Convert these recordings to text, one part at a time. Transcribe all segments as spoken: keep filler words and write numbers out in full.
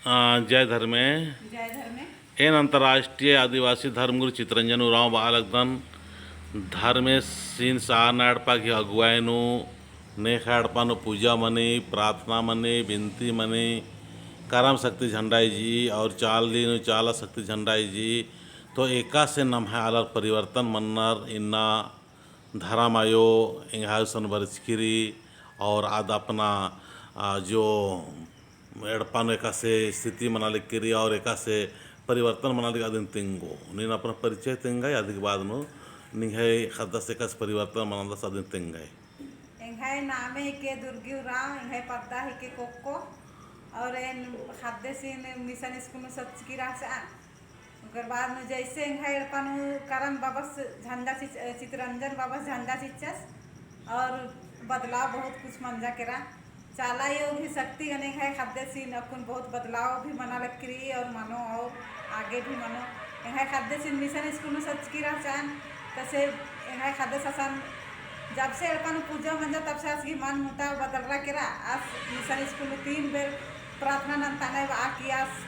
आ, जय धर्मे। जय धर्मे। एन अंतर्राष्ट्रीय आदिवासी धर्मगुरु चितरंजन उराँव बआ लगदन। धर्मेसिन सारना एड़पा गही अगुवाई नू नेखा एड़पा नू पूजा मनी, प्रार्थना मनी, बिनती मनी, करम शक्ति झंडा इजी और चाली नू चाला शक्ति झंडा इजी। तो एकासे नम्है आलर परिवर्तन मन्नर इन्ना धरम आयो एंग्है गुसन बरचकी रई और आद अपना, आ, जो एड़पा नू एकासे स्थिति मना लगी रई और एकासे परिवर्तन मना लगी अदिन तेंगो। नीन अपना परिचय तेंगय, अदिक बाद नू निंग्है ख़द्दस एकासे परिवर्तन मनालदस अदिन तेंगय। एंग्है नामे हिके दुर्गी उराँव, एंग्है पद्दा हिके कोक्को, और एन ख़द्देसिन मिशन स्कूल नू सच्चकी रहचा। ओकर बाद नू जैसे एंग्है एड़पा नू करम बाबस झंडा चिच-, चितरंजन बाबस झंडा चिच्चस और बदलाव बहुत कुछ मंजा केरा। चाला आयो गही शक्ति गने एंग्है ख़द्देसिन अक्कुन बहुत बदलाव भी मना लगी रई और मनो और आगे भी मनो। एंग्है ख़द्देसिन मिशन स्कूल नू सच्चकी रहचान, तसे एंग्है ख़द्दस असन जब से एड़पा नू पूजा मंजा तब से आस गही मन मुताव बदलरा केरा। आस मिशन स्कूल नू तीन बेर प्रार्थना नन्ताने बआ की आस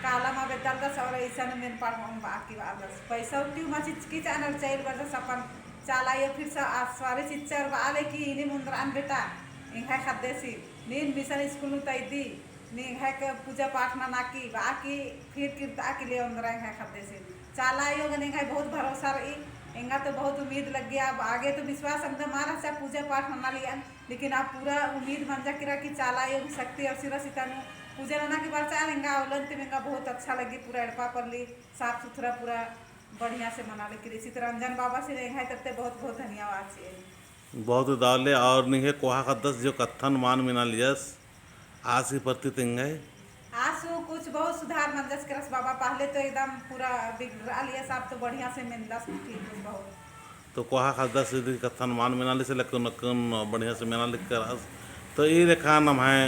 काला मा बेद्दालदस और इसन मेन पढ़ओन बआ की बआलदस। पैसा उट्टी मा चिच्चकी चानर चइल बरदस अपन चाला आयो फिर सा आस सवारी चिच्चर बआले की इनी मुंदरान बेटा एंग्है ख़द्देसी नीन मिशन स्कूल नू तइदी नीन एंग्है के पूजा पाठ नना की बआ की फिर किरता की ले ओन्दरा एंग्है ख़द्देसी। चाला आयो गने एंग्है बहुत भरोसा रई, एंगा तो बहुत उम्मीद लग्गिया। अब आगे तो विश्वास अमदा मा रहचा पूजा पाठ नना लियन, लेकिन अब पूरा उम्मीद मंजा केरा कि चाला आयो गही शक्ति और सिरा सिता नू पूजा नना की बरचा एंगा अवलन ते एंगा बहुत अच्छा लग्गी। पूरा एड़पा पल्ली साफ सुथरा पूरा बढ़िया से मना लगी रई। चितरंजन बाबा से एंग्है तरती बहुत बहुत धन्यवाद चिए। बहुत दव ले और निंग्है कोहा ख़द्दस जो कत्थन मान मेनालियस आस गही परती तेंगय। आस हूँ कुछ बहुत सुधार मंजस केरस बाबा, पहले तो एकदम पूरा बिगड़ालियस, अब तो बढ़िया से मेनदस ठीक कुछ बहुत। तो कोहा ख़द्दस इदी कत्थन मान मेनालिस लेकिन अक्कुन बढ़िया से मेना लगी केरस। तो ई लेखा नम्है,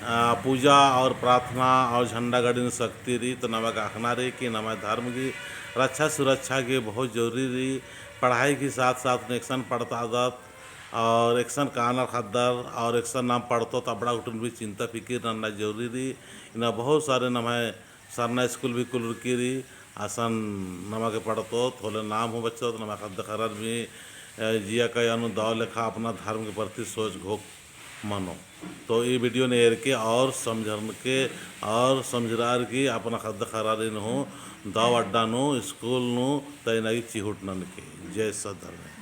आ, पूजा और प्रार्थना और झंडा गड़ी नू शक्ति रई, तो नमा गे अख़ना रई कि नम्है धर्म गही रक्षा सुरक्षा गे बहुत जरूरी रई। पढ़ाई के साथ साथ नू एकसन पढ़तादत और एकसन कानर ख़द्दर और एकसन नाम पढ़तोत अबड़ा गुट्ठिन भी चिंता फिकिर नन्ना जरूरी रई। इन्ना बहुत सारे नम्है सरना स्कूल भी कुलुरकी रई, असन नमा गे पढ़तोत, होले नाम हूँ बचोत, नम्है ख़द्द ख़र्रर भी, ए, जिया का यानु दव लेखा अपना धर्म के प्रति सोच घोख मनो। तो ई video ने एरके और समझरनके और समझरअर की अपना ख़द्द ख़र्रारिन हूँ दव अड्डा नू स्कूल नू तइना गे चिहुट ननके। जय सत धर्मे।